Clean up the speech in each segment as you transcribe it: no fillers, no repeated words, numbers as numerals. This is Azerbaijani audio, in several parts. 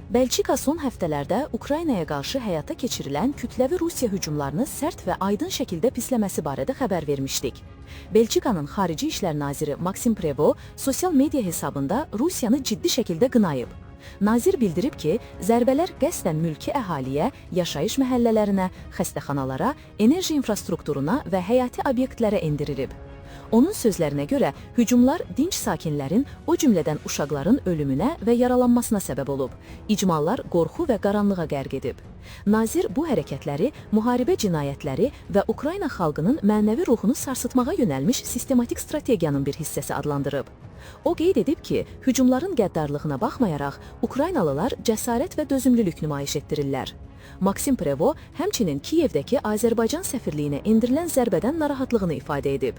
Belçika son həftələrdə Ukraynaya qarşı həyata keçirilən kütləvi Rusiya hücumlarını sərt və aydın şəkildə pisləməsi barədə xəbər vermişdik. Belçikanın Xarici İşlər Naziri Maxime Prevot sosial media hesabında Rusiyanı ciddi şəkildə qınayıb. Nazir bildirib ki, zərbələr qəsdən mülki əhaliyə, yaşayış məhəllələrinə, xəstəxanalara, enerji infrastrukturuna və həyati obyektlərə endirilib. Onun sözlərinə görə hücumlar dinc sakinlərin, o cümlədən uşaqların ölümünə və yaralanmasına səbəb olub. İcmallar qorxu və qaranlığa qərq edib. Nazir bu hərəkətləri müharibə cinayətləri və Ukrayna xalqının mənəvi ruhunu sarsıtmağa yönəlmiş sistematik strategiyanın bir hissəsi adlandırıb. O qeyd edib ki, hücumların qəddarlığına baxmayaraq Ukraynalılar cəsarət və dözümlülük nümayiş etdirirlər. Maxime Prevot həmçinin Kiyevdəki Azərbaycan səfirliyinə endirilən zərbədən narahatlığını ifadə edib.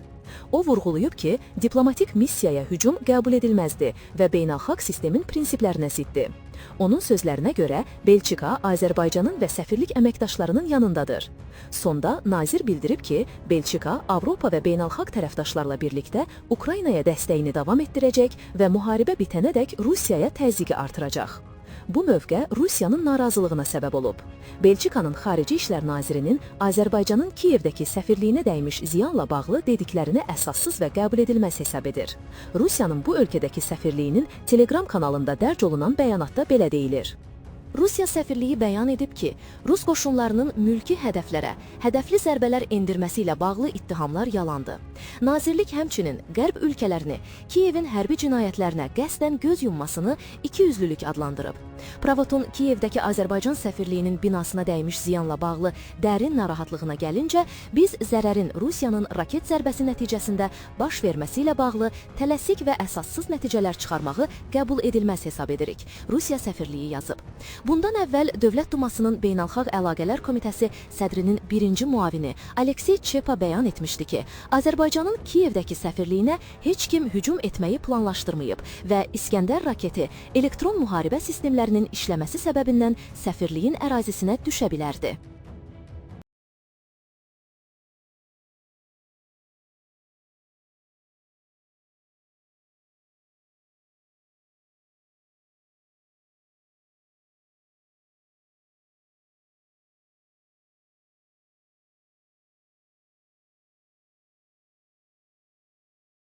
O vurğulayıb ki, diplomatik missiyaya hücum qəbul edilməzdi və beynəlxalq sistemin prinsiplərinə ziddir. Onun sözlərinə görə Belçika Azərbaycanın və səfirlik əməkdaşlarının yanındadır. Sonda nazir bildirib ki, Belçika Avropa və beynəlxalq tərəfdaşlarla birlikdə Ukraynaya dəstəyini davam etdirəcək və müharibə bitənədək Rusiyaya təzyiqi artıracaq. Bu mövqe Rusiyanın narazılığına səbəb olub. Belçikanın Xarici İşlər Nazirinin Azərbaycanın Kiyevdəki səfirliyinə dəymiş ziyanla bağlı dediklərini əsassız və qəbul edilməz hesab edir. Rusiyanın bu ölkədəki səfirliyinin Telegram kanalında dərc olunan bəyanatda belə deyilir. Rusiya səfirliyi bəyan edib ki, Rus qoşunlarının mülki hədəflərə hədəfli zərbələr endirməsi ilə bağlı ittihamlar yalandır. Nazirlik həmçinin Qərb ölkələrini Kiyevin hərbi cinayətlərinə qəsdən göz yummasını ikiyüzlülük adlandırıb. Prevotun Kiyevdəki Azərbaycan səfirliyinin binasına dəymiş ziyanla bağlı dərin narahatlığına gəlincə, biz zərərin Rusiyanın raket zərbəsi nəticəsində baş verməsi ilə bağlı tələsik və əsassız nəticələr çıxarmağı qəbul edilməz hesab edirik. Rusiya səfirliyi yazıb. Bundan əvvəl Dövlət Dumasının Beynəlxalq Əlaqələr Komitəsi sədrinin birinci müavini Aleksey Çepa bəyan etmişdi ki, Azərbaycanın Kiyevdəki səfirliyinə heç kim hücum etməyi planlaşdırmayıb və İskəndər raketi elektron müharibə sistemlərinin işləməsi səbəbindən səfirliyin ərazisinə düşə bilərdi.